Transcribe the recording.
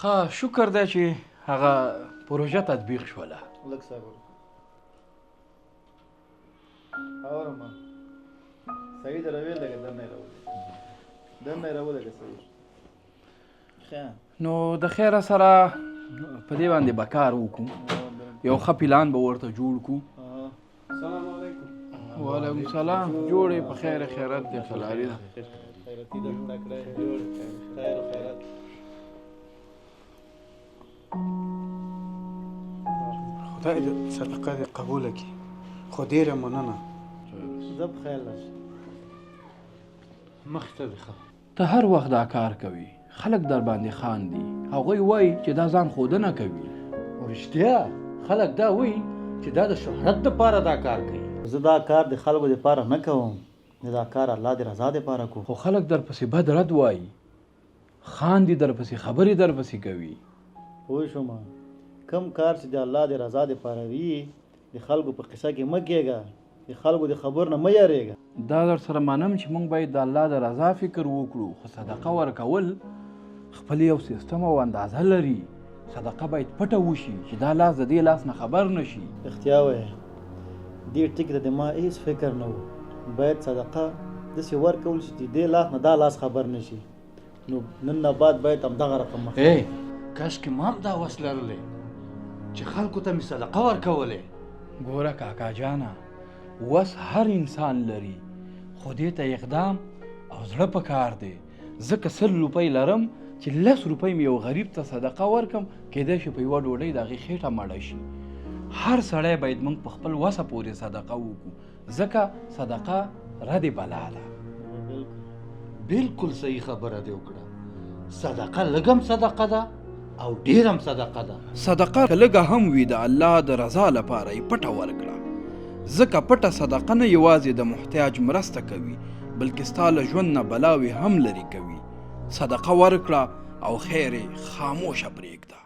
ښه، شکر دی چې هغه پروژه تطبیق شوله. لږ صبر اورم. صحیح ده، راویل لګه دننه یې راولېږه، دننه یې راولېږه. صحیح، ښه. نو د خیره سره په دې باندې به کار وکړو، یو ښه پلان به ورته جوړ کړو. سلام علیکم. وعلیکم سلام. جوړې په خیر خیرت دی؟ خلاري ده؟ خیرتي ده، تکړه جوړ، خیر او خیرت. خدای دې صدقه دې قبوله کړي، خو ډېره مننه. زه په خیر لاړ. مخ ته دې ښه. ته هر وخت دا کار کوي، خلک در باندې خاندي، هغوی وایي چې دا ځان ښودنه کوي. رښتیا خلک دا وایي چې دا د شهرت دپاره دا کار کوي. زه دا کار د خلکو دپاره نه کوم، زه دا کار الله د رضا دپاره کوم. خو خلک درپسې بد رد وایي، خاندي درپسې، خبرې درپسې کوي. پوه شوم. کوم کار چې د الله د رضا دپاره وي، د خلکو په قصه کې مه کېږه، د خلکو د خبرو نه مه یارېږه. دا در سره منم چې موږ باید د الله د رضا فکر وکړو، خو صدقه ورکول خپل یو سیستم او اندازه لري. صدقه باید پټه وشي چې دا لاس د دې لاس نه خبر نه شي. رښتیا وایې، دې ټکي ته د ما هېڅ فکر نه و. باید صدقه داسې ورکول شي چې دې لاس نه دا لاس خبر نه شي. نو نن نه بعد باید همدغه رقم مخ ای کاشکې ما هم دا وس لرلی چې خلکو ته مې صدقه ورکولې. ګوره کاکا جانه، وس هر انسان لري، خو دې ته اقدام او زړه په کار دی. زه که 100 روپۍ لرم، چې 10 روپۍ مې یو غریب ته صدقه ورکم، کیدای شي په یوه ډوډۍ د هغې خېټه مړه شي. هر سړی باید موږ په خپل وسه پورې صدقه وکړو، ځکه صدقه رد بلا ده. بالکل صحیح خبره دې وکړه. صدقه لږ هم صدقه ده او ډېر هم صدقه ده. صدقه که لږه هم وي، د الله د رضا لپاره یې پټه ورکړه، ځکه پټه صدقه نه یوازې د محتاج مرسته کوي، بلکې ستا له ژوند نه بلاوې هم لرې کوي. صدقه ورکړه او خیر یې خاموشه پرېږده.